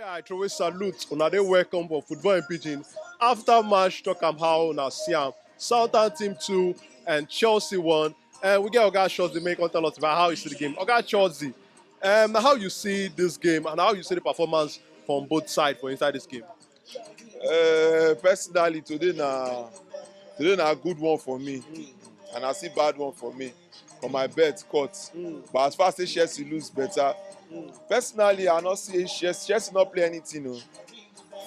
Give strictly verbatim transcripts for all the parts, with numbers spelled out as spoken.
I throw a salute. Una dey welcome for Football in Pidgin. After match, talk am how una see am. Southampton two and Chelsea one. And we get Oga Shorty make come tell us about how you see the game. Oga Shorty, um, how you see this game and how you see the performance from both sides for inside this game? Uh, personally, today na today na good one for me, and I see bad one for me for my bet cut. But as far as say Chelsea lose better, personally, I not see Chelsea, Chelsea not play anything. Oh.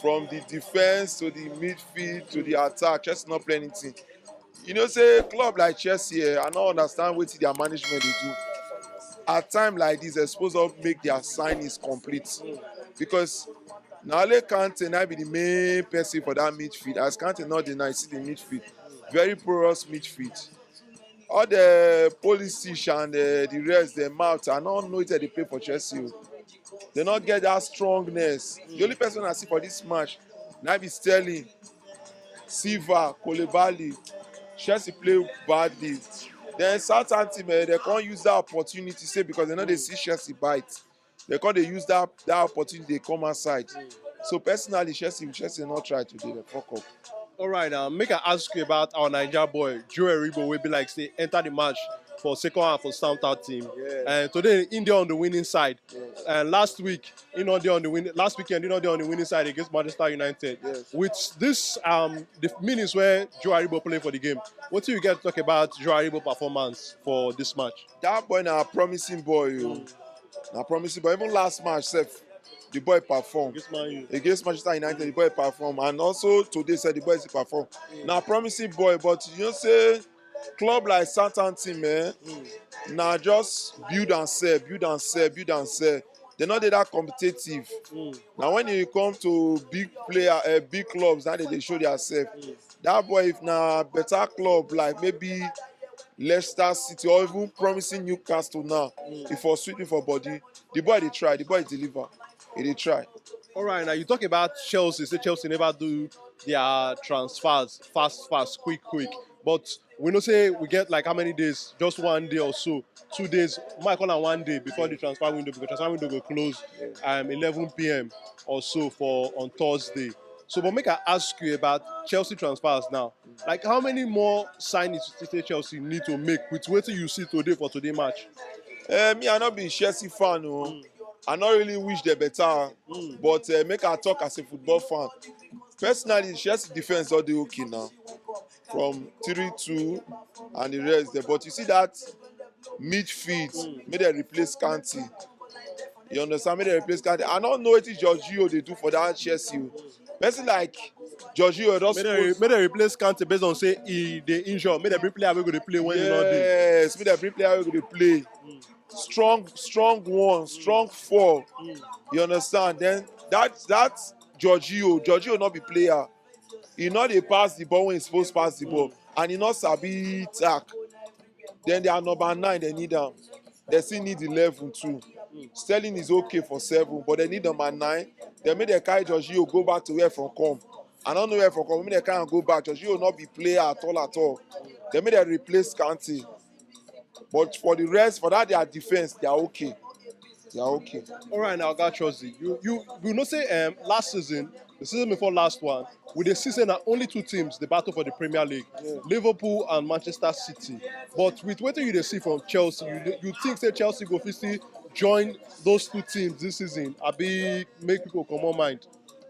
From the defense to the midfield to the attack, Chelsea not play anything. You know, say club like Chelsea, eh, I don't understand what their management they do. At time like this, they're supposed to make their signings complete because now only Kante now be the main person for that midfield. As Kante not the nice the midfield, very porous midfield. All the policies and uh, the rest, the mouth, I don't know if they play for Chelsea. Oh. They not get that strongness. The only person I see for this match, now be Sterling, Silva, Koulibaly. Chelsea play badly. Then Southampton, eh, they can't use that opportunity, say because they know they see Chelsea bite. They can't they use that that opportunity they come outside. So personally, Chelsea, Chelsea not try today. They fuck up. All right, uh, make I ask you about our Niger boy, Joe Aribo, will be like say enter the match for second half for Southampton. Yeah. And today, India on the winning side. Yes. And last week, you know, they on the win. Last weekend, you know, they on the winning side against Manchester United. Yes. With this, um, the minutes where Joe Aribo play for the game, what do you get to talk about Joe Aribo performance for this match? That boy now a promising boy, you. Mm. Now promising boy. Even last match, self, the boy perform against, Man U. Against Manchester United. Mm. The boy perform, and also today said the boy is perform. Mm. Now promising boy, but you know say club like Southampton, man, mm. Now just build and sell, build and sell, build and sell. They're not that competitive. Mm. Now when you come to big player, uh, big clubs, now they, they show themselves. Mm. That boy, if now better club like maybe Leicester City or even promising Newcastle now, mm. If for sweet for body, the boy they try, the boy deliver, he they try. All right, now you talk about Chelsea. Say Chelsea never do their transfers fast, fast, quick, quick. But we know say we get like how many days? Just one day or so, two days. We might call am one day before the transfer window because transfer window go close um eleven p m or so for on Thursday. So, but make I ask you about Chelsea transfers now. Like, how many more signings you say Chelsea need to make with wetin you see today for today match? Uh, me, I not be Chelsea fan, oh. Mm. I not really wish them better, mm. But uh, make I talk as a football fan. Personally, Chelsea defense all the okay now. From three two and the rest there. But you see that midfield, mm. Make them replace Kante. You understand? Make them replace Kante. I don't know what Jorginho they do for that Chelsea. Person like Jorginho just make them, make them replace Kante based on say he they injure. Make them bring player we go to play when yes, you not there. Make them bring player we go to play. Mm. Strong, strong one, strong four. Mm. You understand? Then that that Jorginho, Jorginho not be player. He not dey pass the ball when he supposed pass the ball, and he not sabi tack. Then they are number nine, they need them. They still need eleven too. Sterling is okay for seven, but they need number nine. They make the carry Jorginho go back to where from come. I don't know where from come. Make the carry go back. Jorginho not be player at all at all. They make them replace Kante. But for the rest, for that their defense, they are okay. They are okay. All right, now, God trust you. You you you know say um last season, the season before last one, we dey see say na only two teams dey battle for the Premier League, yeah. Liverpool and Manchester City. But with wetin you dey see from Chelsea, you dey- you think say Chelsea go fit still join those two teams this season? Abi make people comot mind.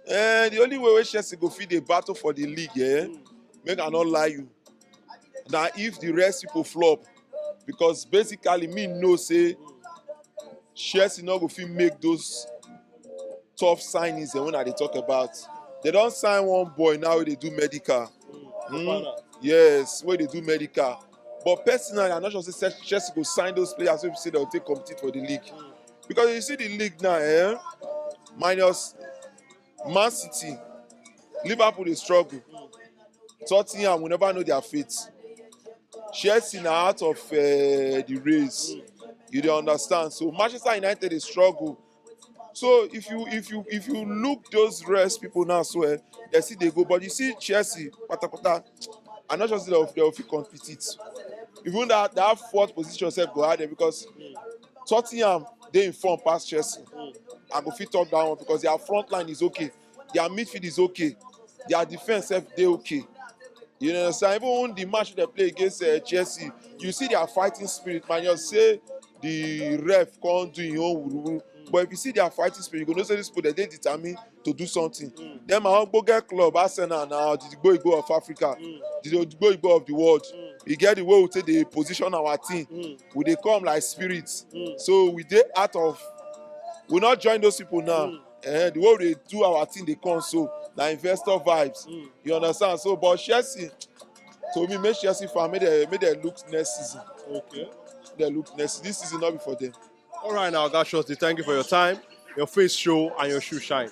Eh, the only way wey Chelsea go fit dey battle for the league, eh, make I not lie you, na if the rest people flop, because basically me know say Chelsea not go fit make those tough signings dem when I dey talk about. They don't sign one boy now wey dey do medical. Hmm? Yes, wey dey do medical. But personally, I'm not sure say Chelsea go sign those players wey be say they'll take compete for the league. Because you see the league now, eh? Minus Man City, Liverpool dey struggle. Tottenham, we never know their fate. Chelsea na out of uh, the race. You dey understand? So Manchester United dey struggle. So if you if you if you look those rest people now, so eh, they see they go, but you see Chelsea, pata pata. I'm not sure say they'll, they'll fit compete it. Even that that fourth position self go hard them because Tottenham dey in form pass Chelsea. I go fit talk that one because their front line is okay, their midfield is okay, their defense sef dey okay. You understand? Even the match they play against uh, Chelsea, you see their fighting spirit, man. You say the ref can't do his own wuru. But if you see their fighting spirit, you go know say these people they dey determined to do something. Then my own get club Arsenal now, the go go of Africa, the go go of the world. You get the way we take the position our team. We dey come like spirits. So we dey out of, we not join those people now. Eh, the way they do our thing, they come so na investor vibes. You understand? So, but Chelsea, to me, make Chelsea fan, make they make they look next season. Okay. They look next this season, not before them. All right, now, Oga Shorty, thank you for your time, your face show, and your shoe shine.